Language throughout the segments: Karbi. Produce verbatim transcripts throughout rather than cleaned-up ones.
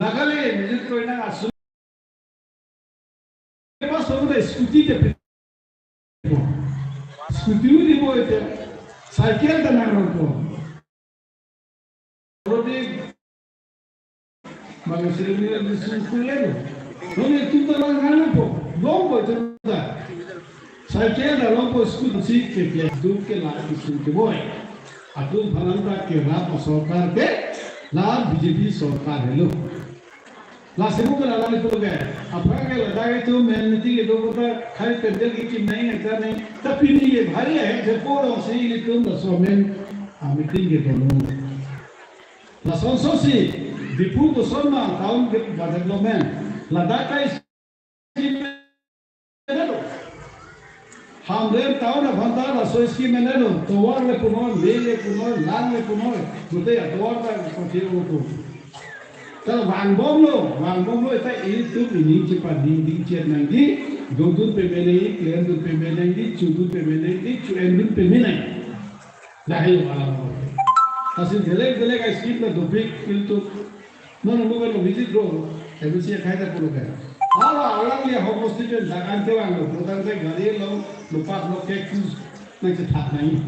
Nagaland, music program asu. Mas sobo ta scooty te pi. Scooty uni mo ite. Cycle ta nangrongpo. Rodi. Mangsi ni di school le. Nonke itum ta nangrongpo. Longpo itum ta. Cycle ta longpo, scooty si ke ke dum ke la itum ke boi. Atum aphan ta kerap asorkar ke la B J P sorkar helo. Lasi mo ke la lali pulo ke. Aphrang ke ladak itum men meeting kedo kota khai pendel kekim nangji, acha nangji. Ta pini ke bhari ahem thepo alongsi ilitum laso men a meeting kedo lo. Lasonsi Diphu kosonma town ke development. Ladak kai scheme lo. Hamren town aphan ta laso scheme lo. Tovar le punoi, le le punoi, lang le punoi. Gute atovar ta kothi lo tu. Ta vangbomlo, vangbomlo, ta itum ining chepa ning ding chet nangji, dodun peme nangji, klendun peme nangji, chodun peme nangji, cho-endun peme nangji. Lahai alam. Lasi belek belek a scheme ta dopik ilitum. Non mo kan visit ro, M L C akhai ta puro kan. Ala alangli homo student dakan kevanglo, program ke gari lo, lopak lo ke kus, nangchethat nangji.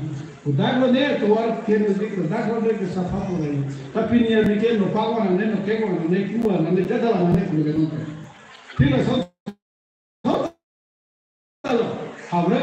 Ladak lo ne tovar ke music, ladak lo ne ke sapha puro nangji. Ta pini abike lopak vang nang ne, lokek vang nang ne, ku vang nang ne, jadala nang ne puro kan. Thik lason. Hamren